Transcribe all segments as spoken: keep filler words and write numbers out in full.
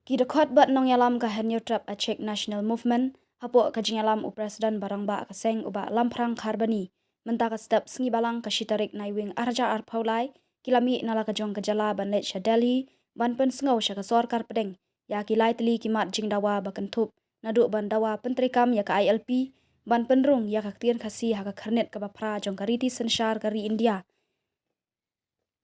Ki dkhot bad nongïalam ka Hynñiewtrep Achik National Movement, hapoh ka jingïalam u President ba rangbah ka seng u Bah Lamphrang Kharbani, mynta ka step sngi Balang ka shi tarik Naiwieng arhajar arphew lai, ki la mih na la ka jong ka jylla ban leit sha Delhi, ban pynsngew sha ka sorkar pdeng ïa ki lai tylli ki mat jingdawa ba kynthup naduh ban dawa pyntreikam ïa ka I L P, ban pynrung ïa ka ktien Khasi ha ka khyrnit kaba phra jong ka riti synshar ka ri India,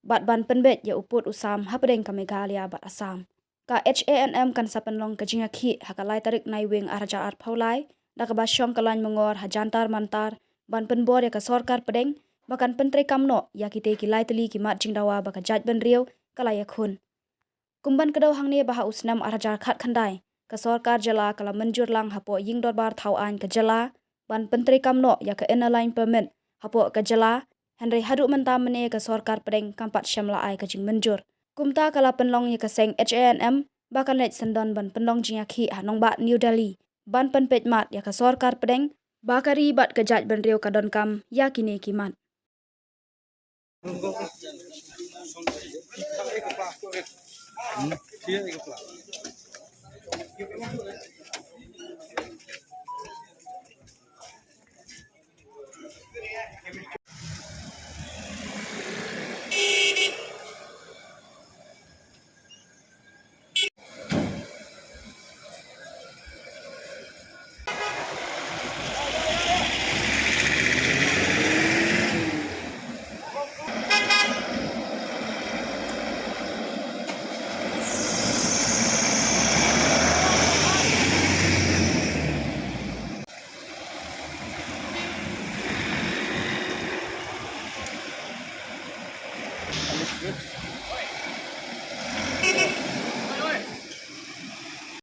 bad ban pynbeit ïa u pud u sam hapdeng ka Meghalaya bad Assam. Ka H A N M kan sa pynlong ka jingïakhih ha ka lai tarik Naiwieng arhajar arphew lai, da kaba shong ka lain mongor ha Jantar Mantar, ban pynbor ïa ka sorkar pdeng ba kan pyntreikam noh ïa kitei ki lai tylli ki mat jingdawa ba ka jaitbynriew ka la ïakhun. Kumban kdew hangne, ba ha u snem arhajar khatkhyndai, ka sorkar jylla ka la mynjur lang hapoh Ïingdorbar Thawaiñ ka jylla ban pyntreikam noh ïa ka Inner Line Permit hapoh ka jylla, hynrei haduh mynta mynne ka sorkar pdeng kam pat shym la ai ka jingmynjur. Kumta ka la pynlong ïa ka seng H A N M ba kan leit syndon ban pynlong jingïakhih ha nongbah New Delhi, ban pynpeit mat ïa ka sorkar pdeng ba ka ri bad ka jaitbynriew ka donkam ïa kine ki mat.